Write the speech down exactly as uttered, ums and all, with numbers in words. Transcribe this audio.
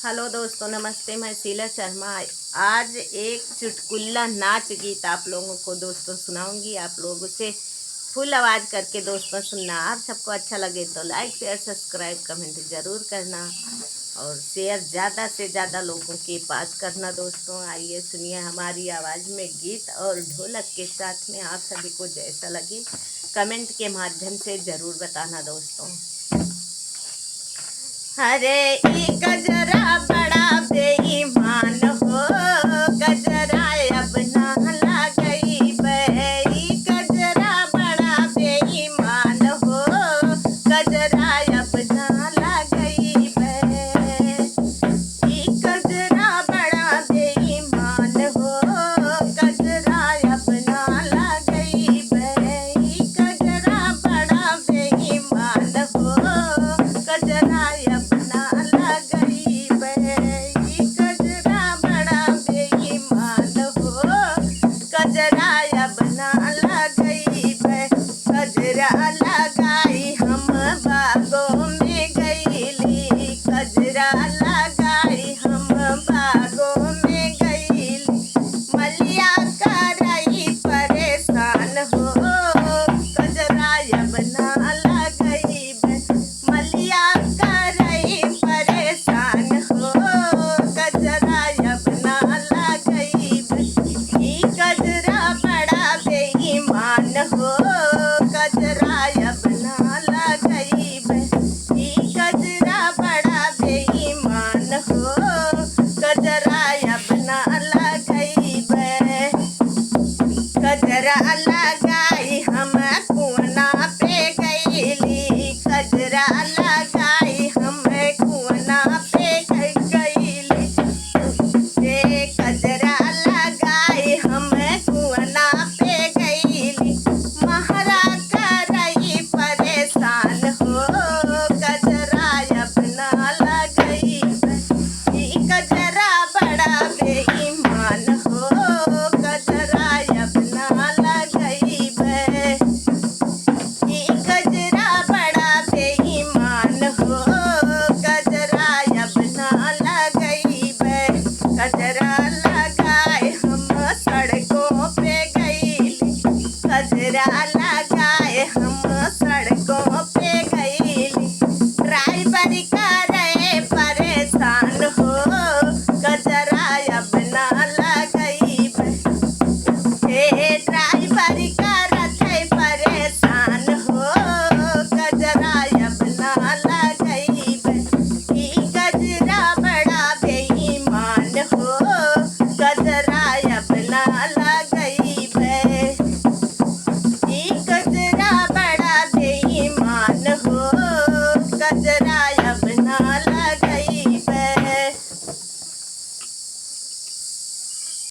हेलो दोस्तों, नमस्ते, मैं शीला शर्मा। आज एक चुटकुला नाच गीत आप लोगों को दोस्तों सुनाऊंगी। आप लोगों से फुल आवाज़ करके दोस्तों सुनना। आप सबको अच्छा लगे तो लाइक, शेयर, सब्सक्राइब, कमेंट ज़रूर करना और शेयर ज़्यादा से ज़्यादा लोगों के पास करना। दोस्तों, आइए सुनिए हमारी आवाज़ में गीत और ढोलक के साथ में। आप सभी को जैसा लगे कमेंट के माध्यम से ज़रूर बताना दोस्तों। अरे ई कजरा बड़ा बेईमान हो, कजरा अब ना लगइबे। ई कजरा बड़ा बेईमान हो, कजरा अब ना लगइबे। ई कजरा बड़ा बेईमान हो, कजरा अब ना लगइबे। ई कजरा बड़ा बेईमान हो, कजरा अब ना लगइबे। ई कजरा बड़ा बेईमान हो, कजरा अब ना लगइबे। कजरा लगाई हम बागों में गइली, कजरा